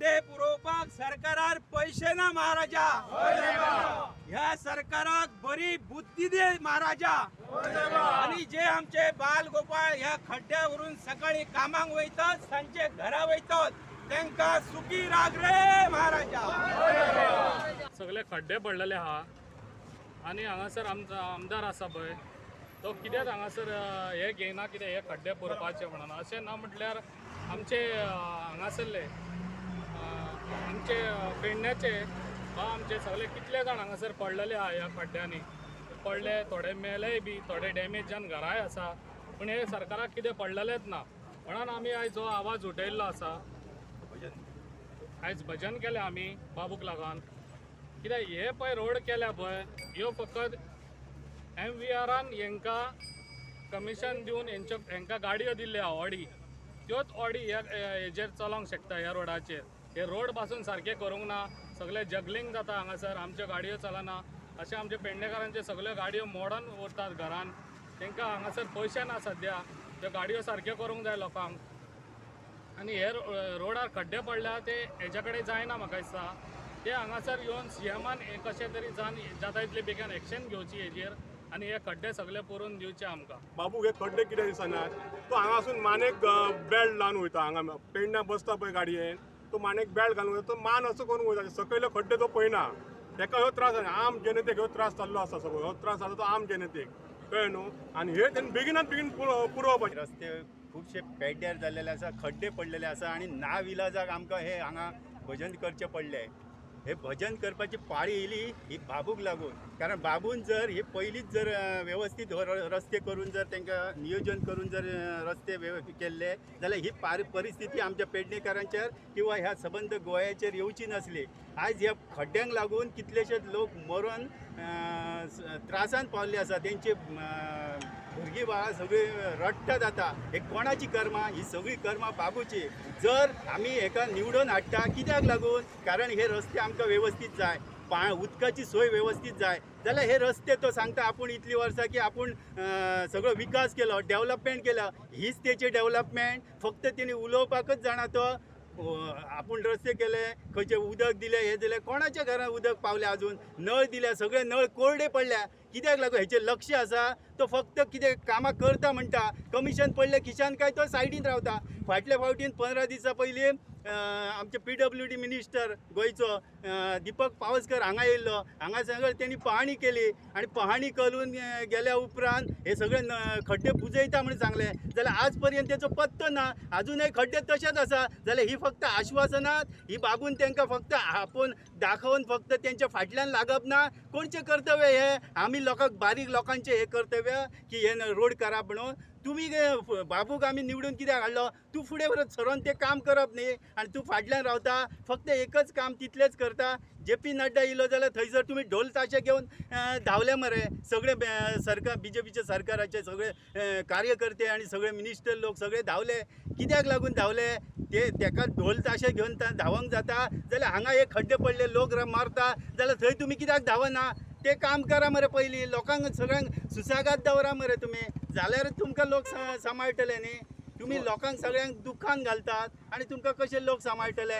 खड्डे पुरोवपाक सरकारार पयशे ना महाराजा. ह्या सरकाराक बरी बुद्धी दे महाराजा. आणि जे आमचे बाल गोपाळ ह्या खड्ड्यावरून सकाळी कामाक वयतात, सांजचे घरा वयतात, तांकां सुखी राग रे महाराजा. सगळे खड्डे पडलेले आहा आनी हांगासर आमचो आमदार आसा पळय तो कित्याक हांगासर हे घेयना कितें हे खड्डे पुरपाचे म्हणून. अशें ना म्हटल्यार आमचे हांगासरले आमचे पेडण्याचे वा आमचे सगळे कितले जाण हांगासर पडलेले आहा ह्या खड्ड्यांनी पडले, थोडे मेलेय बी, थोडे डॅमेज जावन घराय आसा. पूण हे सरकाराक कितें पडलेलेच ना म्हणून आमी आयज हो आवाज उठयल्लो आसा. आयज भजन केलें आमी बाबूक लागून. कित्याक हे पळय रोड केल्या पळय ह्यो फकत MVRान हेंकां कमिशन दिवन हेंकां गाडयो दिल्ल्यो ऑडी, त्योच ऑडी ह्या हेजेर चलोंक शकता ह्या रोडाचेर. हे रोड पासून सारके करूंक ना, सगळे जगलिंग जाता हांगासर, आमच्यो गाडयो चलना. अशें आमचे पेडणेकारांच्यो सगळ्यो गाडयो मोडून उरतात घरान. तांकां हांगासर पयशे ना सद्या, त्यो गाडयो सारक्यो करूंक जाय लोकांक. आनी हे रोडार खड्डे पडल्या ते हेच्या कडेन जायना म्हाका दिसता. ते हांगासर येवन CMान कशें तरी जाता इतले बेगीन एक्शन घेवची हेजेर आनी हे खड्डे सगळे पुरोवन दिवचे आमकां. बाबूक हे खड्डे कितें दिसनात, तो हांगासून मानेक बेल्ट लावन वयता. हांगा पेडण्या बसता पळय गाडयेन, तो मानेक बेल्ट घालून वयता, तो मान असो करून वयता, सकयले खड्डे तो पळयना. ताका हो त्रास जाता, आम जनतेक हो त्रास जाल्लो आसा, सगळो हो त्रास जाता तो आम जनतेक, कळ्ळें न्हू. आनी हे तेणें बेगिनात बेगीन पुरोवपाचें. रस्ते खुबशे पेड्ड्यार जाल्लेले आसा, खड्डे पडलेले आसा आनी ना विलाजाक आमकां हे हांगा भजन करचें पडलें. हे भजन करपाची पाळी येयली ही बाबूक लागून, कारण बाबून जर हे पयलींच जर वेवस्थीत रस्ते करून जर तांकां नियोजन करून जर रस्ते केल्ले जाल्यार ही परिस्थिती आमच्या पेडणेकारांचेर किंवा ह्या सबंद गोंयाचेर येवची नासली. आयज ह्या खड्ड्यांक लागून कितलेशेच लोक मरोन त्रासान पावल्ले आसा, तेंचे भुरगीं बाळां सगळीं रडटात आतां. हे कोणाची कर्मां? ही सगळीं कर्मां बाबूची. जर आमी हेका निवडून हाडटा कित्याक लागून? कारण हे रस्ते आमकां वेवस्थीत जाय, उदकाची सोय वेवस्थीत जाय. जाल्यार हे रस्ते तो सांगता आपूण इतलीं वर्सां की आपूण सगळो विकास केलो, डेवलपमेंट केलो. हीच तेची डेवलपमेंट? फक्त तेणी उलोवपाकच जाणा तो. आपूण रस्ते केले, खंयचे उदक दिलें, हें दिलें. कोणाच्या घरान उदक पावलें? अजून नळ दिल्या, सगळे नळ कोरडे पडल्या. कित्याक लागून? हेचें लक्ष आसा, तो फक्त कितें कामां करता म्हणटा, कमिशन पडलें खिशान काय तो सायडीन रावता. फाटल्या फावटीन 15 दिसां पयलीं आमचे PWD minister गोंयचो दीपक पावसकर हांगा येयल्लो. हांगा सगळें तेणी पहाणी केली आनी पहाणी करून गेल्या उपरांत हे सगळे खड्डे पुजयता म्हूण सांगलें. जाल्यार आज पर्यंत तेचो पत्तो ना, आजुनय खड्डे तशेच आसा. जाल्यार ही फक्त आश्वासनात, ही बाबून तांकां फक्त आपोवन दाखोवन फक्त तेंच्या फाटल्यान लागप ना. कोणचें कर्तव्य हें? आमी लोकांक, बारीक लोकांचें हें कर्तव्य की हे रोड करप म्हणून. तुमी बाबूक आमी निवडून कित्याक हाडलो? तूं फुडें सरोन तें काम करप न्ही आनी तूं फाटल्यान रावता, फक्त एकच काम तितलेंच करता. JP Nadda येयलो जाल्यार थंयसर तुमी ढोल ताशे घेवन धांवले मरे. सगळे सरकार, BJPचे सरकाराचे सगळे कार्यकर्ते आनी सगळे मिनिस्टर लोक सगळे धांवले. कित्याक लागून धांवले? ते तेका ढोल ताशे घेवन धांवंक जाता जाल्यार हांगा एक खड्डे पडले, लोक मारता, जाल्यार थंय तुमी कित्याक धांवना? ते काम करा मरे पयलीं, लोकांक सगळ्यांक सुसागात दवरा मरे तुमी, जाल्यार तुमकां लोक सांबाळटले न्ही. तुमी लोकांक सगळ्यांक दुख्खान घालतात आनी तुमकां कशे लोक सांबाळटले?